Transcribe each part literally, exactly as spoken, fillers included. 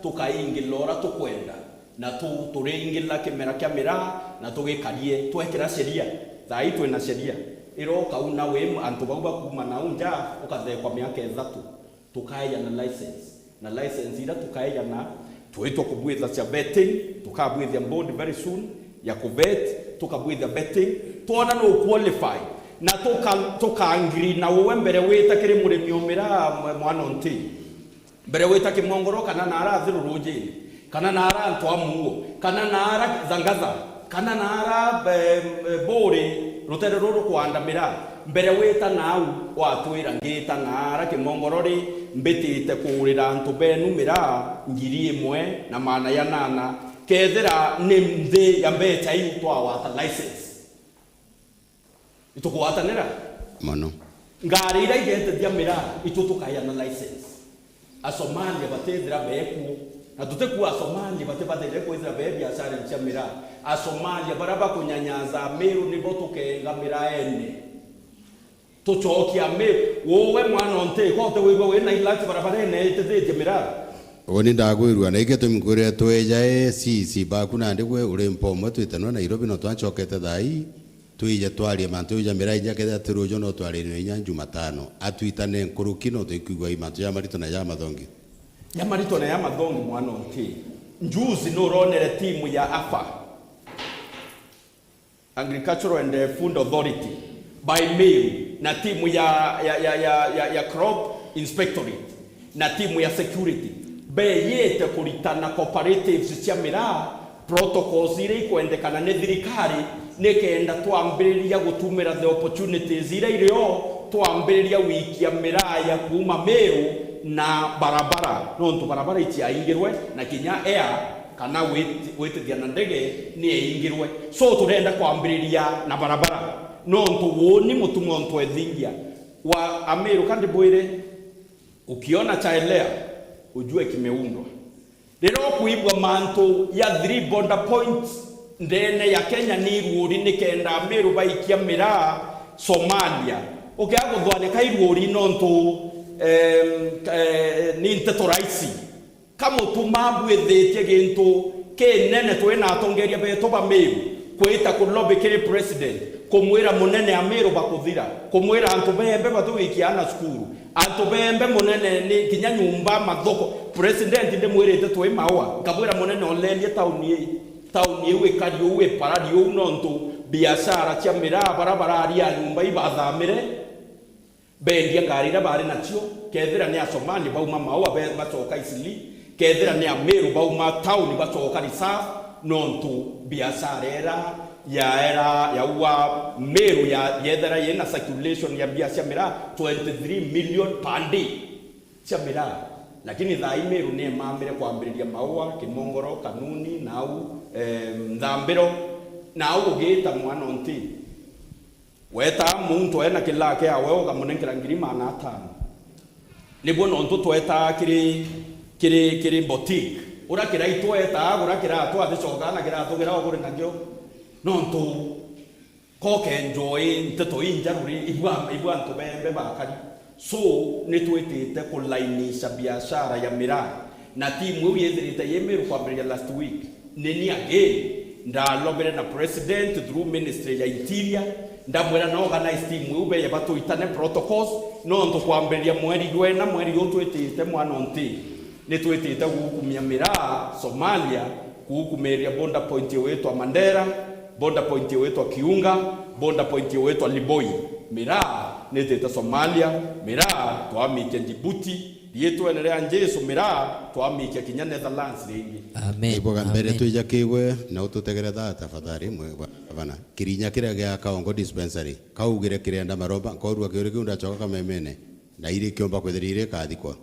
tukaingila uria tukwenda, na tu-, turiingila kimera kia miraa, na tugikarie, twekira sheria. Thaa ii twina sheria. Iroka u na wi antu bau bakuuma nau nja, ukathekwa miaka ithatu. Tukaeja na license. Na license iria tukaeja na, twitwa kubwitha cia vetting, tukabwithia board very soon ya kuvet, tukabwithia vetting, twona no qualify. Na tuka-, tukaangiri na uwe mbere wita kiri murimi o miraa mwe-, mwana o nti. Mbere wita kimongoro kana naara athirurujini, kana naara antu a muuo, kana naara thangatha, kana naara, eh, eh, buri rutere ruru kwandamira, mbere wita nau, watwira, "Ngita naara kimongoro ri, mbitite kuurira antu benu miraa ngiri imwe na maana ya nana, kethira ni nthi ya mbecha iu twawata license." Itukugwatanira? Mono. Ngari iria igetethia miraa, itu tukaeana license. Asomalia batithira bekuo. Na tutikuo Asomalia batibathire kwithira be biashara cia miraa. Asomalia baria bakunyanyaza Amiru nibo tukenga miraene. Tucokia Amiru. Uwe mwana o nti, ko utiwigua wina ilati barabarene itithitie miraa? Uni ndagwirua, na ikio tumi nkwire tweja e C C baku nandi gwe uri mpa umwe twitanwe Nairobi no twacokete thaa ii. Twije twarie mantu jau ja miraa inya kethira ti ruuju no twarire inya Jumatano. Atwitane nkuruki nontu ikwigua i mantu ja marito na ja mathongi. Ja marito na ja mathongi mwana o nti. Njuzi nuronere timu ya afa, Agricultural and Food Authority, by mail, na timu ya, ya, ya, ya, ya, ya Crop Inspectorate. Na timu ya security beyite kuritana cooperatives cia miraa, protocols iria ikwendekana ni thirikari, nikenda twambiriria gutumira the opportunities iria irio, twambiriria gwikia miraa ya kuuma Meru na barabara, nontu barabara iciaingirwe na kinya air kana gwit-, gwitithia na ndege ni yaingirwe. So turenda kwambiriria na barabara, nontu uuni mutuma untu ethingia wa Amiru, ka ndibwire, ukiona chaelea, ujue kimeundwa. Riria ukuigua mantu ya three border points ndene ya Kenya ni iruuri nikenda Amiru baikia miraa Somalia, ukiaga kuthwania ka iruuri nontu, em, eh, ni nteto raisi. Ka mutuma bwithitie gintu kinene twi na atongeria betu ba Meru kwita ku lobby kiri president, kumwira munene Amiru bakuthira, kumwira antu bembe batu gwikia ana cukuru, antu bembe munene ni kinya nyumba mathoko. President ndimwirite twi maua, nkabwira munene olerie tauni ii, tauni iu ikari uu, iparari uu, nontu biashara cia miraa bara bararia nyumba ibathamire. Bendia ngari iria bari nacio, kethira ni Asomali bauma Maua be-, bacoka Eastleigh, kethira ni Ameru bauma town bacoka reserve, nontu biashara ira yaera yaua Meru ya, yethera yina circulation ya mbia cia miraa twenty three million per day cia miraa. Lakini thaa ii Meru ni emamire kwambiriria Maua, Kimongoro, Kanuni, nau, eh, Nthambiro, nau ugiita mwana o nti. Wetaa muntu ena kilaa kiawe ukamunenkera ngiri maana atano. Nibwo nontu twetaa kiri, kiri, kiri boutique. Uria kirai twetaa, uria kiraa twathi cokaa na kiraa tugira uguri nakio. Nontu koke njoi nteto injaru ri, ibwa, ibwa antu bembe bakari. So, ni twitite kulainisha biashara ya miraa. Na timu iu yithirite yi Meru kwambiriria last week. Ni ni again, ndalobere na president through ministry ya interior, ndamwira na organize timu iu beye batuitane protocols, nontu kwambiriria mweri jwena, mweri uyu twitite mwana o nti, ni twitite gukumia miraa Somalia, kukumiria border point igwitwa Mandera, border point igwitwa Kiunga, border point igwitwa Liboi. Miraa nitite Somalia, miraa twamikia Djibouti, riitwene ria Jesu miraa twamikia kinya Netherlands ringi. Amen. Ibuga mbere. Amen. Twija kigwe na ututegere thaa tafadhali, mwe bana. Kirinya kiria gia Kaongo dispensary, kaugire kirenda maromba, nkorua kiuri kiu ndacoka kamemene, na iri kiomba kwithira iri kathikwa.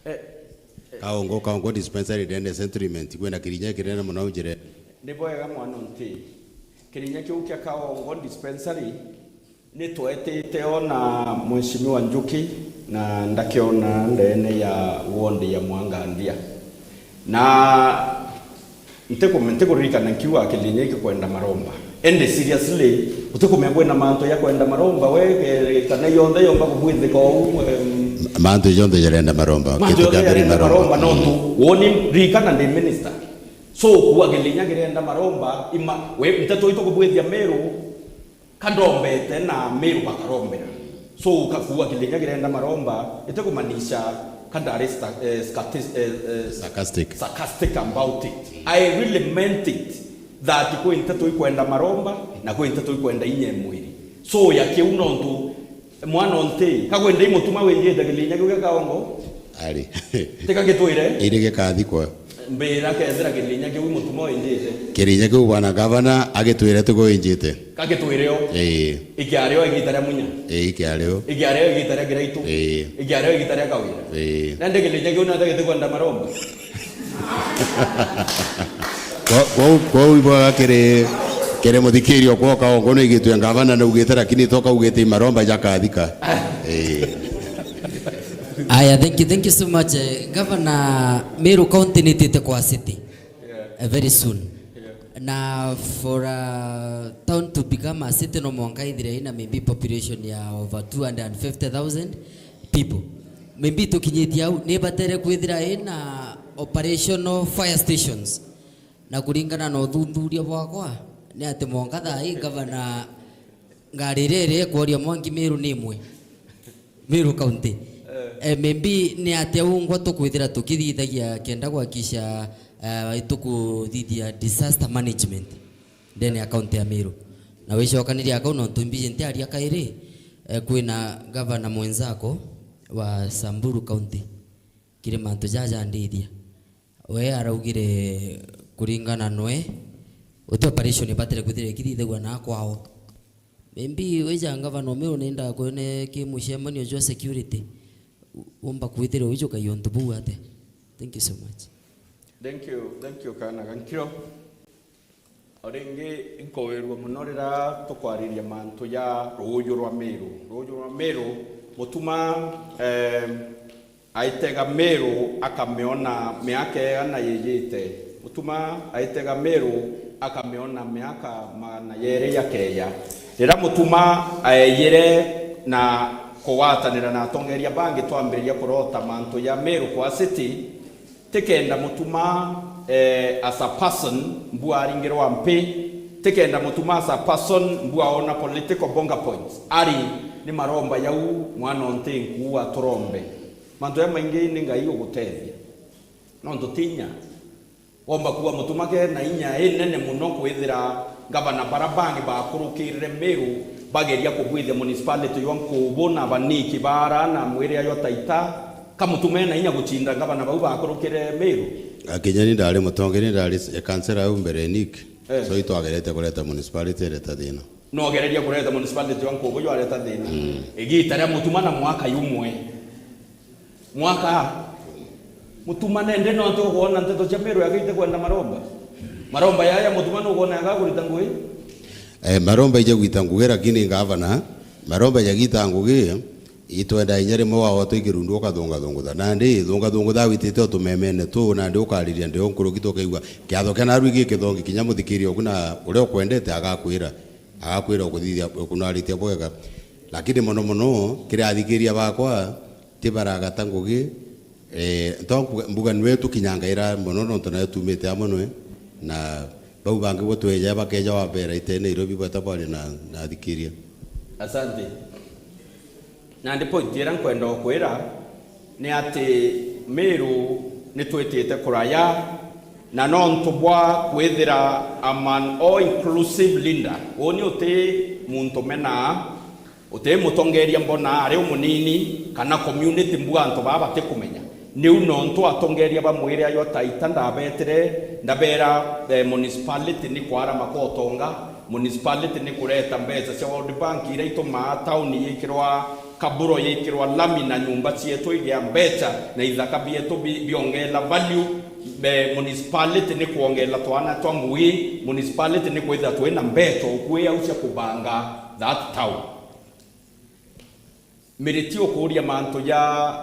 Eh, eh. Kaongo, Kaongo dispensary ndene settlement, kwina kirinya kinene mono njire. Ni bwega mwana o nti. Kirinya kiu kia Kaongo dispensary ni twetite o na Mheshimiwa Njuki na ndakiona ndene ya ward ya Mwangandia. Na ntiku-, ntikuririkana nkiuga kirinya gikwenda maromba. Indi seriously, utikumenya kwina mantu ya kwenda maromba we, eh, kana yonthe yomba kubwithika ou, em, Mantu jonthe jarenda maromba. Mantu jonthe jarenda maromba, maromba, nontu woni ririkana ndi minister. So, kuuga Kirinya kirenda maromba, ima, we, nteto itu kubwithia Meru, ka ndombete na Meru bakarombera. So, ka kuuga Kirinya kirenda maromba, itikumaanisha ka ndari sta-, eh, scatis-, eh, eh, Sarcastic. Sarcastic about it. I really meant it that kwi nteto ikwenda maromba na kwi nteto ikwenda inya ya mwiri. So, ya kiu nontu mwana onti, ka kwenda imutuma winjite Kirinya kiu gia Kaongo? Ari. Tika gitwire? Iri gikathikwa. Mbira kethira Kirinya kiu imutuma winjite. Kirinya kiu bwana gavana agitwire tiko winjite. Ka gitwire o? Ii. Ikiario igita ria Munya. Ii, ikiario. Ikiario igita ria Kiraitu. Ii. Ikiario igita ria Kawira. Ii. Nandi Kirinya kiu nata gitikwenda maromba? Kwa, kwa, kwa ibwaga kiri, kiri muthikirio kwa Kaongo no igitwe ngavana naugite, lakini toka ugite maromba jakathika. Ii. Aya, thank you, thank you so much, eh, Governor. Meru County nitite kwa city, eh, very soon. Na for a town to become a city, no mwanka ithire ina maybe population ya over two hundred and fifty thousand people. Maybe tukinyitie au, nibatere kwithira ina operational fire stations. Na kuringana na uthuthuria bwakwa, ni ati mwanka thaa ii gavana ngari iria iri ikworia mwanki Meru ni imwe. Meru County. Eh, maybe ni atia ungwa tukwithira tukithithagia kenda gwakisha, eh, tukuthithia disaster management ndene ya county ya Meru. Na wicokaniria kau nontu mbiji ntiaria kairi, eh, kwina gavana mwenzako wa Samburu County kiri mantu jaja ndithia. We araugire kuringana noe, uti operation ibatire kwithira ikithithagua na kwao. Maybe wija ngavana ume unenda kwene ki mucemanio jwa security, u-, umba kwithira ujukagia untu buu atia? Thank you so much. Thank you, thank you, kana gankiro. O ringi, inkowerua mono riria tukwariria mantu ja ruuju rwa Meru. Ruuju rwa Meru, Mutuma, eh, aitega Meru akamiona miaka igana yijite. Mutuma aitega Meru akamiona miaka magana jeri jakeja. Riria Mutuma aejire na kugwatanira na atongeria bangi, twambiriria kurota mantu ja Meru kwa city, tikenda Mutuma, eh, as a person, mbua aringirwa mpi, tikenda Mutuma as a person, mbua ona political bonga points. Ari ni maromba jau, mwana onti nkuua turombe. Mantu ja maingi ni Ngai ugutethia. Nontu ti inya. Womba kuuga Mutuma kena inya inene mono kwithira ngavana bara bangi bakurukirire Meru bageria kubwithia municipality jwa Nkubu na baniki bara na mwiria jwa Taita, ka Mutuma ena inya gucinda ngavana bau bakurukire Meru? Akinya ni ndari mutongeria, ndari kansela au mbere Nick. Eh. So itwagerete kureta municipality ireta thina. Nogereria kureta municipality jwa Nkubu jwareta thina. Mm. Igita ria Mutuma na mwaka yumwe. Mwaka. Mutuma nende no ati ukwona nteto cia Meru yagite kwenda maromba. Maromba yaya Mutuma nukwona yagakurita ngugi? Eh, maromba ija gwita ngugi, lakini ngavana, maromba jagita ngugi, itwenda inya rimwe wagwatwa ikirundu ukathungathungutha. Nandi thungathungutha witite utumemene tu, nandi ukariria ndio nkuruki tukaigua. Kiatho kia naru gikithongi kinya muthikiria uku na uria ukwendete agakwira. Agakwira ukuthithia, ukunaritie bwega. Lakini mono mono, kiri athikiria bakwa, ti baragata ngugi, eh, nto mbuga, mbuga nwe tukinyangaira mono nontu nayo tumite amwe nwe, na bau bangi bo tweja bakeja wabera ite Nairobi bweta bwari na, na athikiria. Asante. Nandi point iria nkwenda ukwira ni ati Meru ni twitite kuraya, na nontu bwa kwithira I'm an all inclusive leader, uuni uti muntu menaa, uti mutongeria mbonaa ari umunini, kana community mbuga antu baa batikumenya. Niu nontu atongeria ba mwiria jwa Taita ndabetire, ndabera, eh, municipality ni kwarama kwa utonga, municipality ni kureta mbeca cia World Bank iria itumaa tauni yikirwa kaburo, yikirwa lami, na nyumba cietu igia mbeca, na ithaka bietu bi-, biongela value. Be, municipality ni kuongela twana twa ngugi, municipality ni kwithira twina mbeca ukui au cia kubanga that town. Miriti ukuria mantu ja,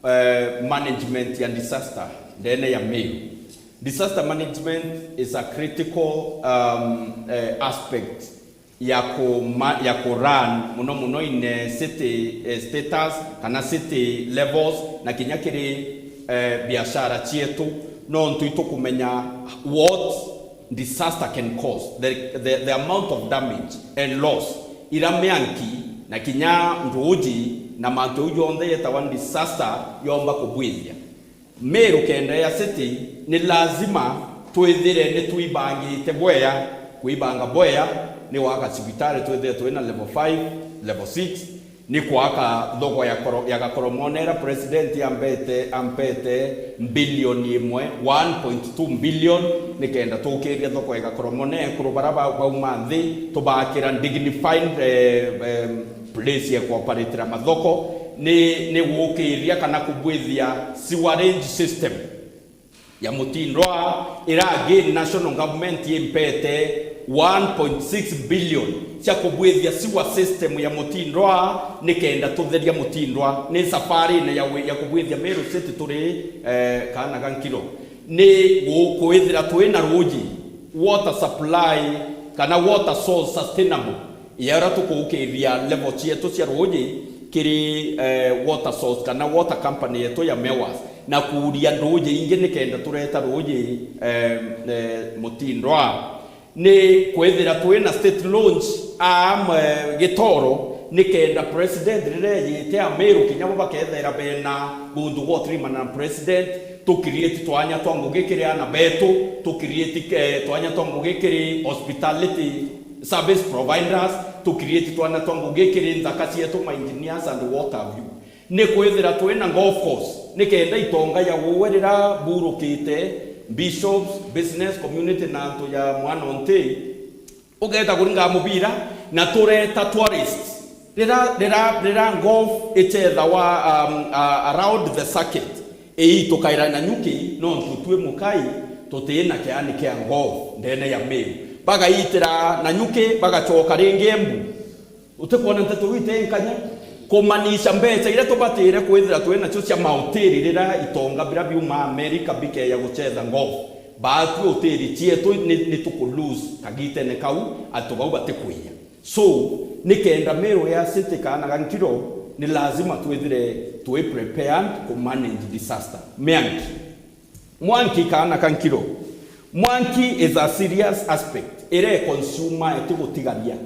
eh, management ya disaster ndene ya Meru. Disaster management is a critical, um, eh, aspect ya ku ma-, ya ku run muno muno in, eh, city, eh, status kana city levels, na kinya kiri, eh, biashara cietu, nontu itukumenya what disaster can cause, the, the, the amount of damage and loss ira mianki na kinya nduuji na mantu jau jonthe yetawa disaster yomba kubwithia. Meru kenda ya city, ni lazima twithire ni twibangite bwea. Kwibanga bwea ni gwaka cibitari, twithire twina level five, level six, ni kwaka thoko ya koro-, ya Gakoromone ira president ambete, ampete mbilioni imwe, one point two billion, ni kenda tukiria thoko ya Gakoromone, ekuru bara ba-, bauma nthi, tubakira dignified, eh, eh, place ya kuoperatira mathoko, ni, ni gukiria kana kubwithia sewerage system ya Mutindwa, ira again national government impete one point six billion cia kubwithia sewer system ya Mutindwa, ni kenda tutheria Mutindwa. Ni safarine ya wi-, ya kubwithia Meru City turi, eh, kaana ga nkiro. Ni gu-, kwithira twina ruuji, water supply, kana water source sustainable, ya uria tukuukiria level cietu cia ruuji kiri, eh, water source kana water company yetu ya Mewas, na kuuria nduuji ingi ni kenda tureta ruuji, eh, eh, Mutindwa. Ni kwithira twina state launch am, eh, Gitoro, ni kenda president riria ejite Amiru kinya bo bakethira bena gundu gwa utrimana na president, tu create twanya twa ngugi kiri aana betu, tu create, eh, twanya twa ngugi kiri hospitality service providers, tu create twanya twa ngugi kiri nthaka cietu, ma engineers and what have you. Ni kwithira twina golf course, ni kenda itonga ya uwe rira burukite, bishops, business community na antu ya mwana o nthi, ugeeta kuringa mubira, na tureta tourists. Rira, rira, rira golf ichethawa, um, uh, around the circuit, ii tukaira Nanyuki, nontu twi mukai, tutina kiani kia golf ndene ya Meru. Bagaitira Nanyuki, bagachoka ringi Embu. Utikwona nteto iu iti nkanya? Kumanisha mbeca iria tubatire kwithira twi nacio cia mahoteli rira itonga bira biuma Amerika bikeeja guchetha golf, baatwi hoteli cietu ni, ni tuku lose kagitene kau, antu bau batikwija. So, ni kenda Meru ya City kaana ga nkiro, ni lazima twithire twi prepared ku manage disaster. Mianki. Mwanki kaana ka nkiro. Mwanki is a serious aspect. Ire consumer itigutigaria.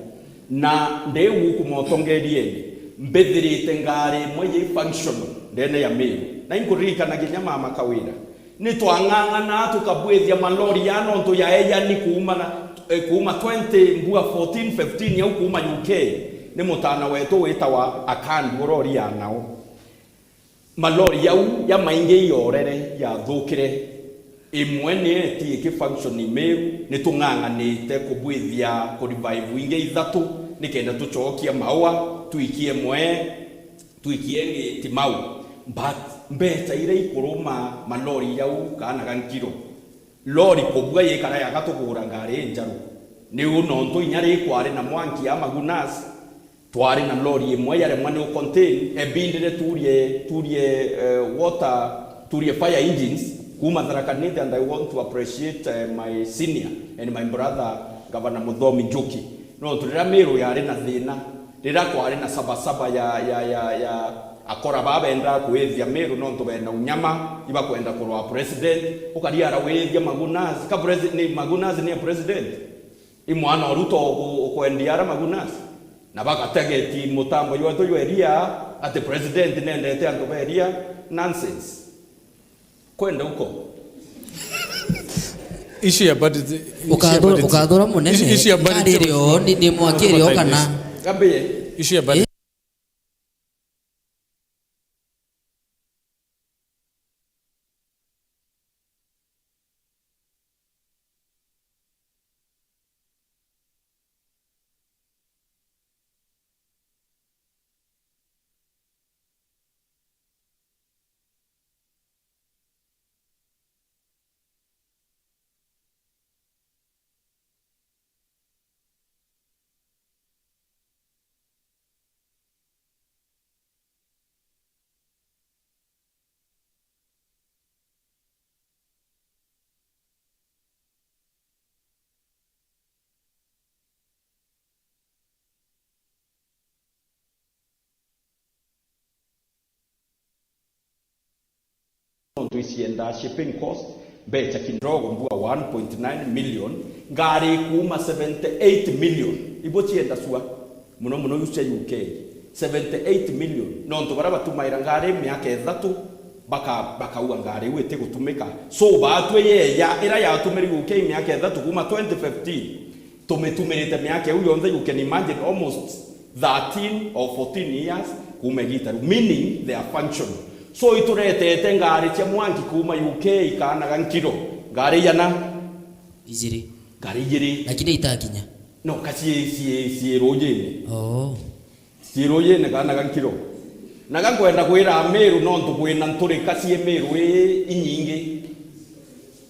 Na ndi guku motongeriene, mbithirite ngari imwe yi functional ndene ya Meru. Na inkuririkanagia kinya mama Kawira. Ni twang'ang'ana tukabwithia malori ya nontu ya ejani kuuma na, eh, kuuma twenty mbua fourteen fifteen yau kuuma U K. Ni mutana wetu witawa Akandu lori ya nao. Malori jau jamaingi iorere, jathukire. Imwe ni eti iki function Meru, ni tung'ang'anite kubwithia ku revive ingi ithatu, nikenda tucokia Maua, twikie Mwee, twikie ingi Timau. But mbeca iria ikuruma malori jau kaana ga nkiro. Lori kubua yikara yaga tugura ngari injaru. Niu nontu inya ri kwari na mwanki ya magunas, twari na lori imwe yaremwa ni ucontain, ebindire turie, turie, eh, water, turie fire engines kuuma Tharaka Nithi, and I want to appreciate, eh, my senior and my brother, Governor Muthomi Njuki. Nontu riria Meru yari na thina, riria kwari na sabasaba ya, ya, ya, ya akora babendaa kwithia Meru nontu benda unyama, ibakwenda kurwa president, ukariara withia magunas, ka presi-, ni magunas ni president? I mwana o Ruto uku-, ukwendia ara magunas? Na bagategeti mutambo jwetu jwa iria ati president nendete antu ba iria. Nonsense. Kwenda uko. Issue ya budget, issue ya Ukathu-, budget. Ukathura munene. Issue, issue ya budget. Ngari iri o, ni, ni mwaki iri o kana? Gambiye. Issue ya budget. Cienda shipping cost, mbecha kidogo mbua one point nine million, ngari kuuma seventy eight million. Ibo cienda sua. Muno muno iu cia U K. Seventy eight million. Nontu baria batumaira ngari miaka ithatu, baka-, bakaua ngari iu itigutumika. So, baatwi yeya, ira yatumirwe U K miaka ithatu kuuma twenty fifteen, tumitumirite miaka iu yonthe, you can imagine, almost thirteen or fourteen years kuuma igiita riu, meaning they are functional. So, ituretete ngari cia mwanki kuuma U K ikaanaga nkiro. Ngari igana? Ijiri. Ngari ijiri. Lakini itakinya. No, ka cii, cii, cii rujine. Oh. Cii rujine kana ga nkiro. Na ga nkwenda kwira Amiru, nontu kwina nturika cii Miru ii inyingi.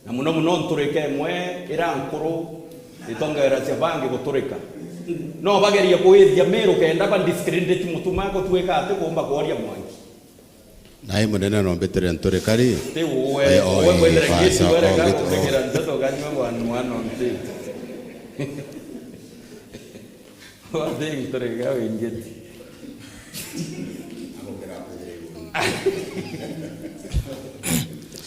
Na muno muno nturika imwe ira nkuru itongeera cia bangi guturika. No bagerie kuithia Miru kenda ba discredit Mutuma gutuika ati kuumba kworia mwanki. Nai munene no mbitire nturika ri? Ti uwe, eh, oh, uwe eh, mwethire basa, ngiti were oh, ga ngiti, oh, kuthikira nteto ganywe one, one on three. Wathi nturika wingiti.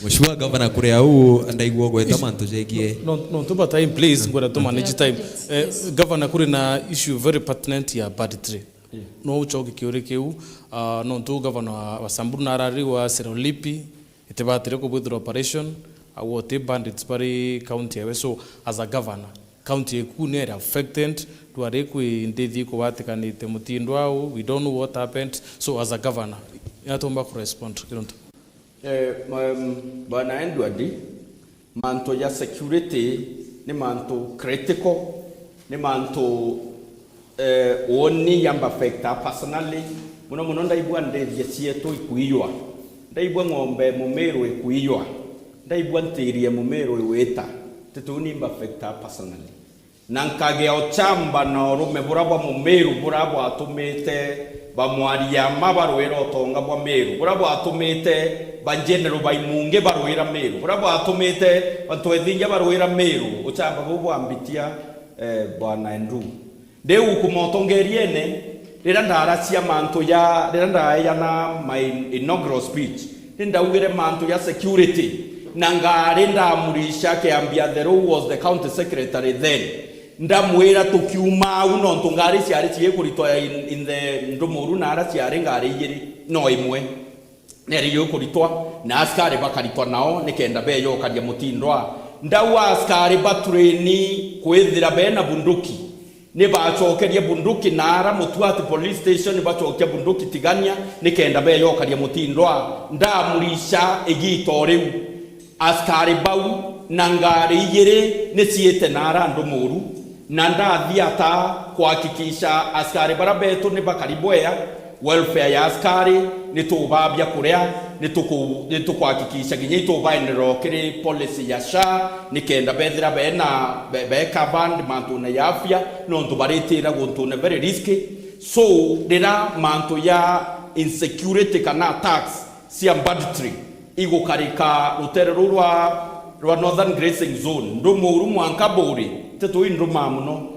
Mheshimiwa Gavana, kuri au ndaigua gweta mantu jegie. No, no, tuba time, please, ngwenda tu manage time. Eh, Gavana, kuri na issue very pertinent ya banditry. Yeah. No ucoke kiuri kiu, ah, nontu gavana wa, wa Samburu narari wa Serolipi, itibatire kubwithirwa operation, au oti bandits bari county ewe. So, as a governor, county eku ni ere affected, ndwari kwi ndithi ikubatikanite mutindo au, we don't know what happened. So, as a governor, inatomba kurespond kiruntu. Eh, um, Bwana Edward, mantu ja security ni mantu critical, ni mantu, eh, uuni yamba affecta personally. Muno muno ndaigua ndithia cietu ikuiywa, ndaigua ng'ombe mumiru ikuiywa, ndaigua ntirie mumiru iwita, nteto iu nimba affecta personally. Na nkagea uchamba na urume buria bwa mumiru buria bwatumite bamwaria ma barwira utonga bwa Miru, buria bwatumite banjeneru baimungi barwira Miru, buria bwatumite bantu ethingia barwira Miru, uchamba buu bwambitia, eh, Bwana Andrew. Ndi guku motongeriene, riria ndaracia mantu ja, riria ndaeana my inaugural speech, ni ndaugire mantu ja security, na ngari ndamurisha kiambia the who was the county secretary then. Ndamwira tukiuma au, nontu ngari ciari cigikuritwa in, in the Ndumuru, na ara ciari ngari ijiri, no imwe neri ikuritwa, na askari bakaritwa nao nikenda beyokaria mutindwa. Ndauga askari batureni kwithira bena bunduki, ni bacokerie bunduki, na ara Mutuati police station bacokia bunduki Tigania nikenda beyokaria mutindwa. Ndamurisha igiita o riu. Askari bau na ngari ijiri ni ciite na ara Ndumuru, na ndathi ata kuhakikisha askari bara betu ni bakari bwea, welfare ya askari, ni tubaa bia kuria, ni tuku-, ni tukuhakikisha kinya itubaenderoo kiri policy ya SHA, nikenda bethira bena, be, be covered mantune ya afya, nontu baritira guntune very risky. So, rira mantu ya insecurity kana attacks cia banditry igukarika rutere ruu rwa, rwa Northern Grazing Zone, Ndumuru mwanka Buri, nteto ii ndumaa muno,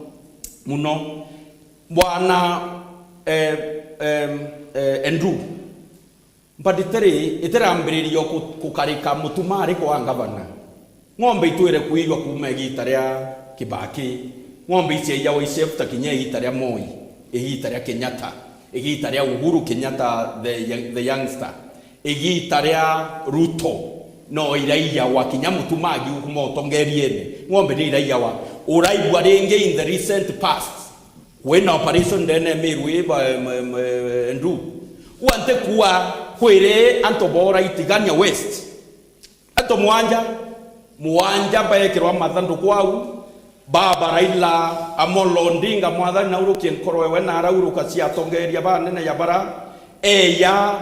muno. Bwana, eh, em, eh, Andrew, banditry itirambiriria ku-, kukarika Mutuma ari kwa ngavana. Ng'ombe itwire kuiywa kuuma igiita ria Kibaki. Ng'ombe iciaiyawa icebuta kinya igiita ria Moi, igiita ria Kenyatta, igiita ria Uhuru Kenyatta the young-, the youngster, igiita ria Ruto. No iraiyawa kinya Mutuma agiukuma utongeriene. Ng'ombe ni iraiyawa. Uraigua ringi in the recent past. Kwina operation ndene Miru ii ba, em, em, eh, Andrew. Ua ntikua kwiri antu bora Itigania West. Antu mwanja, mwanja baekirwa mathanduku au, baba Raila Amolo Odinga, mwathani naurukie nkoro ewe, na arauruka cia atongeria banene ya bara, eya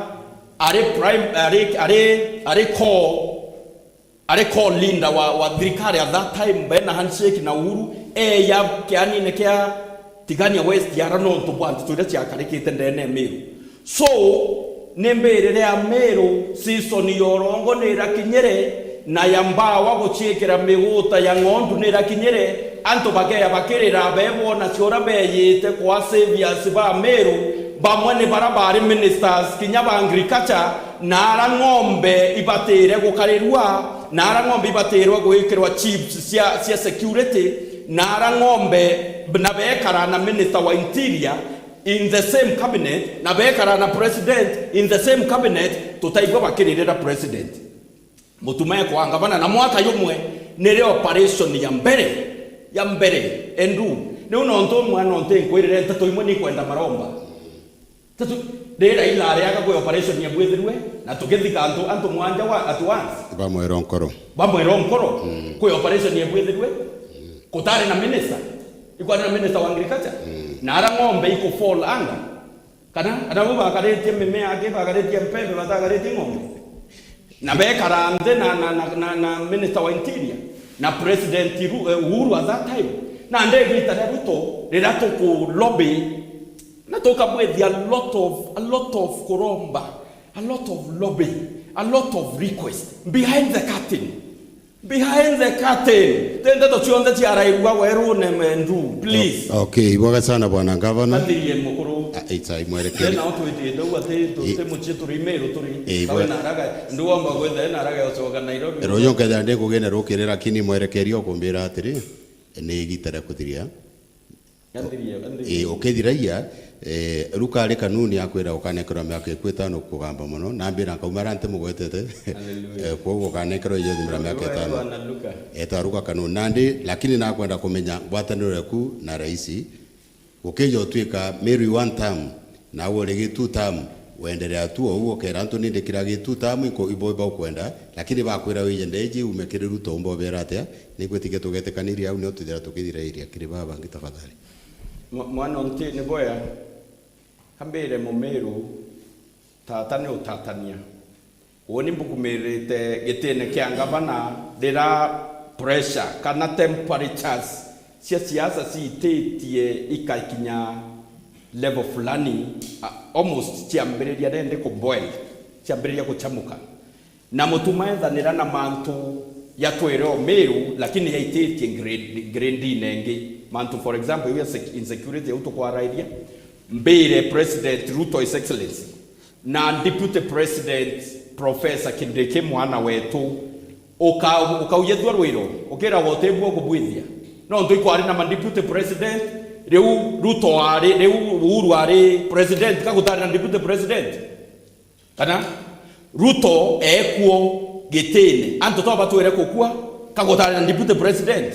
ari prime, ari, ari, ari core, ari core leader wa, wa thirikari at that time, bena handshake na Uhuru, eya kianine kia Tigania West yara nontu bwa nteto iria ciakarikite ndene ya Miru. So, ni mbirire ya Miru, season ya urongo ni irakinyire, na ya mbawa guciikira miguta ya ng'ondu ni irakinyire, antu bakeya bakirira bebona ciora beyite kwa saviors ba Miru, Bamwe ni bara bari ministers kinya ba agriculture, na ara ng'ombe ibatire gukarirua, na ara ng'ombe ibatirwe gwikirwa chips cia, cia security, na ara ng'ombe na bekara na minister wa interior in the same cabinet, na bekara na president in the same cabinet, tutaigua bakiririra president. Mutuma ekwa ngavana na mwaka jumwe, nirio operation ya mbere, ya mbere, endu. Niu nontu mwana nti nkwirire nteto imwe ni kwenda maromba. Nteto, rira ila ariaga kwi operation ya bwithirwe, na tukithika antu, antu mwanja wa at once. Bamwira nkoro. Bamwira nkoro, kwi operation ya bwithirwe, kutari na minister, ikwari na minister wa agriculture, na ara ng'ombe iku fall under. Kana, kana bo bakaritie mimea aki, bakaritie mpembe, batagaritie ng'ombe. Na bekara nthi na, na, na, na, na minister wa interior, na president Ru-, eh, Uhuru at that time. Na nde igita ria Ruto, riria tuku lobby, na tukabwithia a lot of, a lot of kuromba, a lot of lobby, a lot of request behind the curtain. Behind the curtain. Ti ndeto cionthe ciaraigua werune mendu, please. O-, okay, ibwega sana bwana gavana. Athirie mukuru. Ah, it's, ah, imwerekerie. Tena utwitiite u ati tu-, ti mucii turi Meru turi. Eh, ibwe- Kawe na araga, ndu wamba gwetha na araga ucoka Nairobi. Ruju nkethira ndikugine rukiri, lakini mwerekerie ukumbira atiri, ni igita ria kuthiria. Ii, ukithiragia, eh, Ruka ari kanuni akwira ukanekerwa miaka iku itano kugamba mono, na mbira nkauma ara nti mugwetete. Hallelujah. Eh, kwoguo ukanekerwa iyo thimira miaka itano. Eta Ruka kanuni. Nandi, lakini nakwenda kumenya ngwataniro yaku na raisi. Ukija utwika Meru one term, nawe urigi two term, wenderea tu ou, ukera antu nindikira gi two term, iko ibo baukwenda, lakini bakwira wije ndeji ume kiri Ruto, umba ubera atia? Ningwitikia tugetikaniria au, nio tuthira tukithirairia kiri baba bangi tafadhali. Mwa-, mwana nti ni boya, kambire Mumiru, tata ni utatania. Uuni mbukumirite gitine kia ngavana rira pressure kana temperatures cia siasa ciititie ikakinya level fulani, a-, almost ciambiriria rendi kuboil, ciambiriria guchamuka. Na Mutuma ethanira na mantu jatwire o Meru, lakini jaititie grade, grade-ine ingi. Mantu, for example, iu ya sec-, insecurity, au tukwarairia, mbire President Ruto, His Excellency, na Deputy President Professor Kindiki, mwana wetu, uka-, ukaujethua rwiro, ukiragwa utibua kubwithia. Nontu ikwari na ma Deputy President, riu Ruto ari, riu Uhuru ari President, ka gutari na Deputy President? Kana Ruto ekuo gitine, antu to batwire kukua, ka gutari na Deputy President?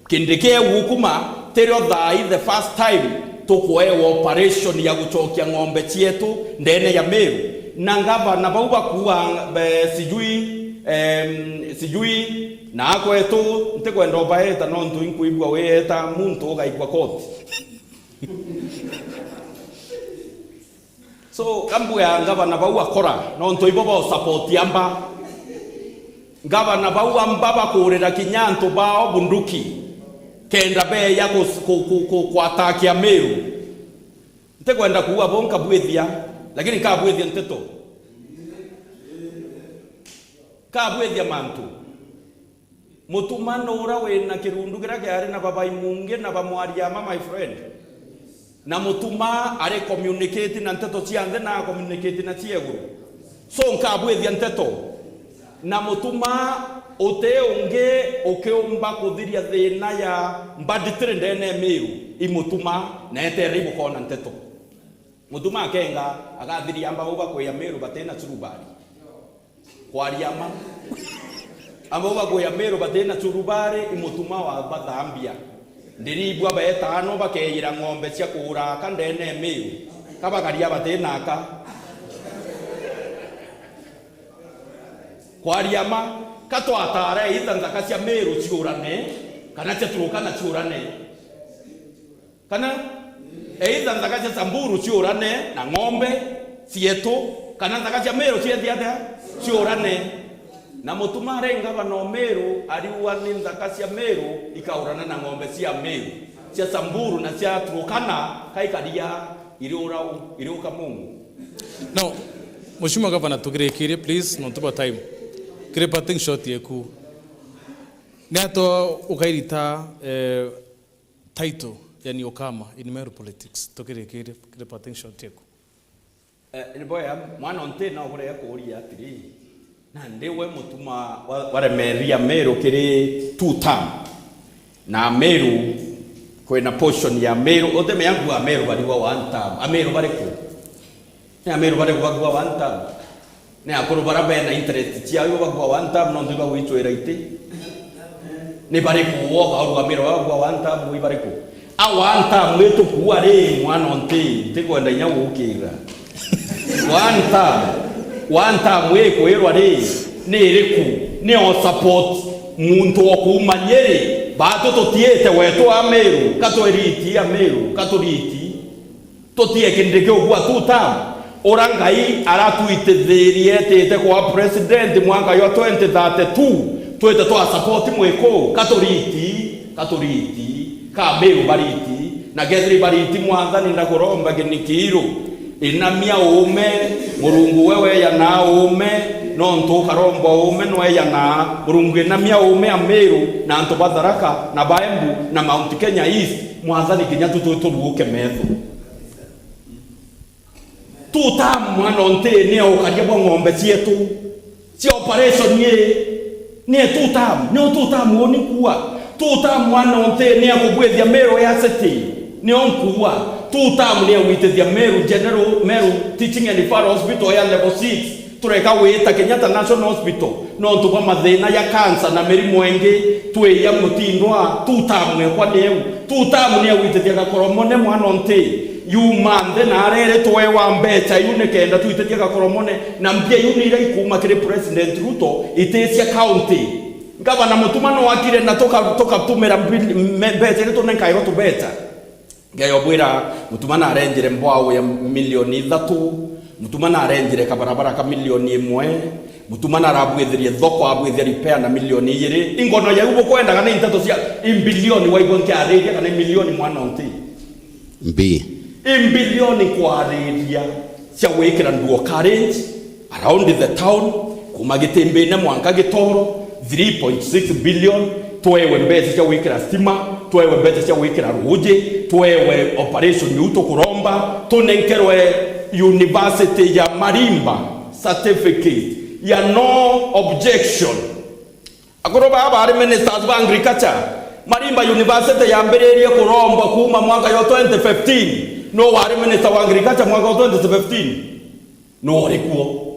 Kindiki ugukuma, tirio thaa ii the first time tukuewa operation ya gucokia ng'ombe cietu ndene ya Meru. Na ngavana bau bakuua, be, sijui, em, sijui, na akwetu, ntikwenda ubaeta nontu inkwigua wieta muntu ugaikwa koti. So, kambuya ngavana bau akora, nontu ibo ba support amba. Ngavana bau amba bakurira kinya antu bao bunduki, kenda beya ku, ku, ku, ku, kwatakia Meru. Ntikwenda kuuga bo nkabwithia, lakini nkabwithia nteto. Nkabwithia mantu. Mutuma nuura wina kirundu kiria kiari na babai mungi na bamwariama, my friend. Na Mutuma ari communicate na nteto cia nthi na communicate na cia iguru. So nkabwithia nteto. Na Mutuma uti ungi ukiumba kuthiria thina ya banditry ndene ya Meru, i Mutuma, na eterere ibukona nteto. Mutuma akenga, agathiria amba bau bakwia Meru batina curubari. Kwaria ma. Amba bau bakwia Meru batina curubari, i Mutuma wa bathambia. Ndiribua betano bakeyira ng'ombe cia kuura aka ndene Meru. Kabakaria batina aka. Kwaria ma, katwatara either nthaka cia Meru ciurane, kana cia Turkana ciurane. Kana either nthaka cia Samburu ciurane na ng'ombe cietu, kana nthaka cia Meru ciethia atia? Ciurane. Na Mutuma ari ngavana o Meru, ariua ni nthaka cia Meru ikaurana na ng'ombe cia Meru, cia Samburu na cia Turkana, kaikaria iriura u-, iriuka Mungu. Now, Mheshimiwa Governor, tukirikirie, please, nontu bwa time. Kiri parting shot yeku. Ni ato ukairita, eh, title ya newcomer in Meru politics. Tukirikirie, kiri parting shot yeku. Eh, ni boya, mwana o nti no uria kuuria atiri, nandi we Mutuma wa-, waremeria Meru kiri two term? Na Meru, kwina portion ya Meru, utimenya kuuga Meru barigwa one term. Ameru bariku? Ni Ameru bariku bagua one term? Ni akuru bara bena interest ciao ibo bagua one term, nontu ibagwicwira iti? Ni bariku uo ukaurua Meru bagua one term, wi bariku? A one term itukua ri, mwana o nti, ntikwenda inya gukira. One term, one term ikwirwa ri, ni iriku? Ni o support muntu o kuuma Nyeri, baatu tutiite wetu Ameru, ka twiriti Ameru, ka turiti? Tutie kindi kiu gwa two term. Ura Ngai aratwitithirie etite kwa president mwanka jwa twenty thirty-two, twite twa support mwiku, ka turiti, ka turiti, ka Ameru bariti, na kethira ibariti, Mwathani, ndakuromba kinikiiru, inamia uume, Murungu we weyanaa uume, nontu ukaromba uume nweyanaa, Murungu inamia uume Ameru, na antu ba Tharaka, na ba Embu, na Mount Kenya East, Mwathani, kinya tu tu turuuke metho. Two term, mwana o nti, ni o ukaria bwa ng'ombe cietu cia operation ii? Ni two term, ni o two term uni nkuuga. Two term, mwana o nti, ni a kubwithia Meru ya city, ni o nkuuga. Two term ni a gwitithia Meru General, Meru Teaching and Referral Hospital ya level six. Tureka gwita Kenyatta National Hospital nontu bwa mathina ja cancer na mirimo ingi, twiya mutindwa, two term ekwa ni eu. Two term ni a gwitithia Gakoromone, mwana o nti, yuma nthi na areri twewa mbecha iu nikenda twitithia Gakoromone, na mbia iu ni iria ikuuma kiri President Ruto, iti cia county. Ngavana Mutuma no akire na tuka-, tukatumira mbil-, me-, mbecha iria tunenkairwa tubecha. Ngeyo bwira, Mutuma narenjire mbwau ya milioni ithatu, Mutuma narenjire kabarabara ka milioni imwe, Mutuma narabwithirie thoko, abwithia repair na milioni ijiri. Ingono yau bukwenda kana i nteto cia i mbilioni waigua nkiariria kana i milioni, mwana o nti? Mbi. I mbilioni nkwariria cia gwikira nduo carriage around the town, kuuma Gitimbine mwanka Gitoro, three point six billion, twewe mbeca cia gwikira stima, twewe mbeca cia gwikira ruuji, twewe operation iu tukuromba, tunenkerwe University ya Marimba certificate ya no objection. Akuru baa baari ministers ba agriculture. Marimba University yambiririe kurombwa kuuma mwaka jwa twenty fifteen. Nuu waari minister wa agriculture mwaka wa twenty fifteen? Nuu uri kuo?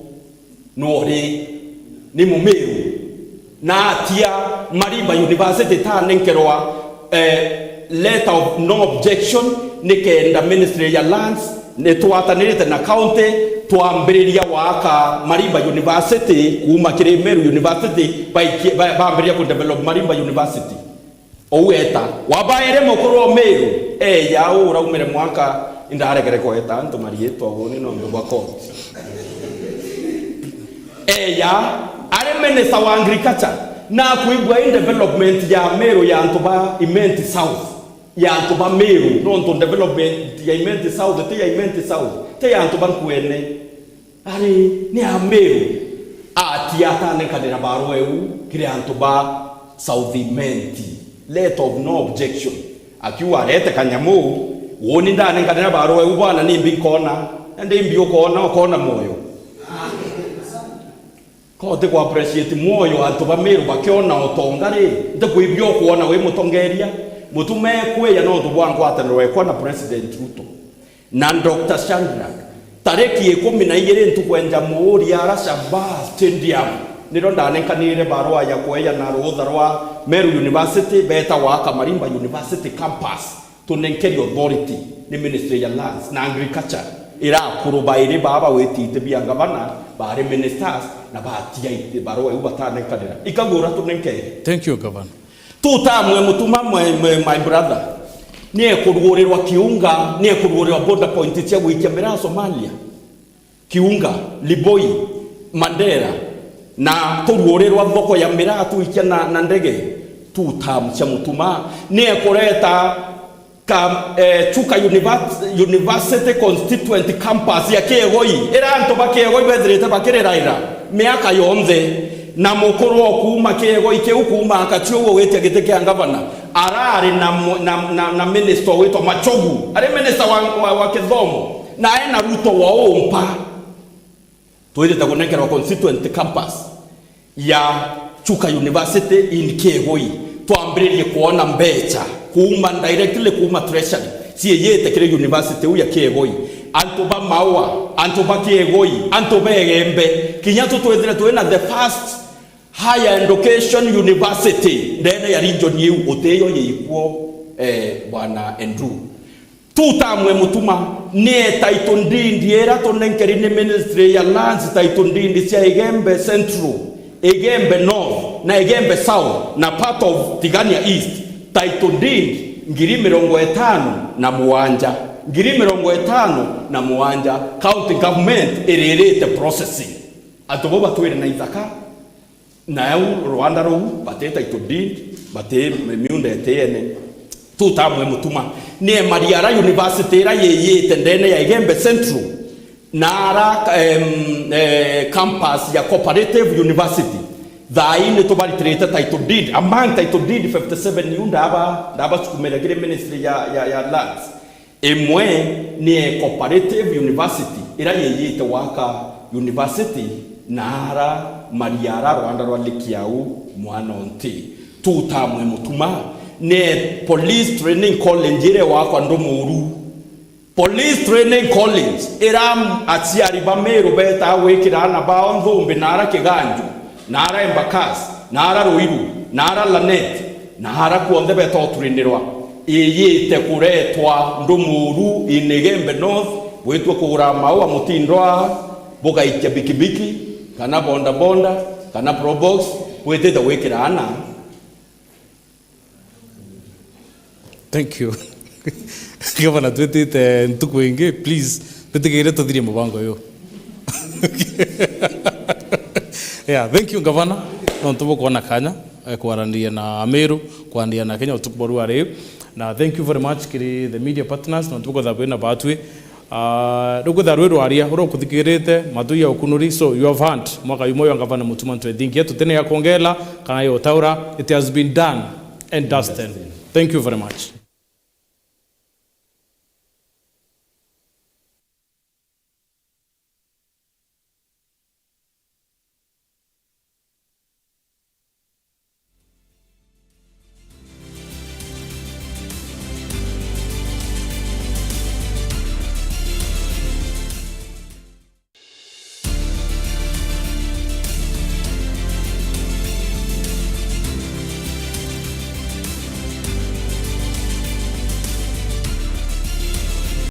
Nuu uri? Ni Mumiru. Na atia Marimba University itanenkerwa, eh, letter of no objection, nikenda Ministry ya Lands nitwatanirite na county, twambiriria waaka Marimba University kuuma kiri Meru University, baikie-, ba-, bambiriria ku develop Marimba University. Ou eta, wabaere mukuru o Meru, eya, uu uraumire mwanka, indaregere kweta antu mariitwa uuni nontu bwa court. Eya, ari minister wa agriculture, nakwigua i development ya Meru ya antu ba Imenti South, ya antu ba Meru, nontu development ya Imenti South, ti ya Imenti South, ti ya antu ba Nkuene. Ari ni Ameru, atia atanenkanira barua iu kiri antu ba South Imenti, letter of no objection. Akiuga arete kanyamu, uuni ndanenkanira barua iu bwana, nimbi nkona? Indi imbi ukona, ukona mwoyo? Ko ti ku appreciate mwoyo antu ba Meru bakiona utonga ri? Nti kwibia ukwona wi mutongeria? Mutuma ekwiya nontu bwa ngwataniro ekwa na President Ruto. Na Doctor Shadrack, tariki ikumi na igiri ntuku ya Jamuuri ara Shabaa Stadium, nirio ndanenkanire barua ya kweejana ruutha rwa Meru University, beeta gwaka Marimba University campus, tunenkerie authority ni Ministry ya Lands na Agriculture, ira akuru bairi baa bagwita iti bia ngavana, baari ministers, na batia iti barua iu batanenkanira. Ikagua uria tunenkere. Thank you, Governor. Tutamwe Mutuma, my, my, my brother. Ni ekurugurirwa Kiunga, ni ekurugurirwa border point cia gwikia miraa Somalia. Kiunga, Liboi, Mandera, na turugurirwa thoko ya miraa twikia na, na ndege. Two term cia Mutuma. Ni ekureta ka, eh, Chuka Univers-, University Constituent Campus ya Kiegoi, ira antu ba Kiegoi bethirite bakiriraira miaka yonthe, na mukuru o kuuma Kiegoi kiu, kuuma Akachi ugwe gwitia giti kia ngavana, arari na mu-, na, na, na minister witwa Machogu, ari minister wa, wa, wa kithomo, na ena Ruto wa umpa. Twithite kunenkerwa constituent campus ya Chuka University in Kiegoi. Twambiririe kuona mbecha kuuma directly kuuma treasury ciiyite kiri university iu ya Kiegoi. Antu ba Maua, antu ba Kiegoi, antu ba Igembe, kinya tu twithire twina the first higher education university ndene ya region iu, utiyo yikuo, eh, Bwana Andrew. Tutamwe Mutuma, ni title deed ira tunenkeri ni ministry ya lands, title deed cia Igembe Central, Igembe North na Igembe South na part of Tigania East, title deed ngiri mirongo itano na mugwanja, ngiri mirongo itano na mugwanja, county government iririte processing. Antu bo batwire na ithaka, nau rwanda rou bati title deed, bati miunda itiene. Tutamwe Mutuma, ni Mariara University ira yiyite ndene ya Igembe Central, na ara, em, eh, campus ya Cooperative University. Thaa ii ni tubaritirite title deed, among title deed fifty seven iu ndaba, ndabasukumira kiri ministry ya, ya, ya lands. Imwe ni Cooperative University, ira yiyite waka university, na ara Mariara rwanda rwa Likiau mwana onti. Tutamwe Mutuma, ni Police Training College, ire wakwa Ndumuru. Police Training College, ira aciari ba Meru betaa gwikira aana bao nthumbi, na ara Kiganju, na ara Embakasi, na ara Ruiru, na ara Lanet, na ara kuonthe beta uturinirwa, iyite kuretwa Ndumuru in Igembe North, bwitue kugura maua mutindwa, bugaikia bikibiki, kana bondabonda, kana probox, bwitite gwikira aana. Thank you. Gavana, twitite ntuku ingi, please, twitigire tuthirie mubango uyu. Yeah, thank you, Gavana, nontu bukwona kanya, eh, kwaraniria na Ameru, kwaraniria na Kenya utuku bwa rua ri. Na thank you very much kiri the media partners, nontu bukwithira bwina batwi. Ah, rukwithira rwi rwaria, uria ukuthikirite, matu ya ukunuri, so you have heard, mwaka jumwe jwa Gavana Mutuma Ntwethingia, tutene ya kwongela, kana ya utaura, it has been done and dusted. Thank you very much.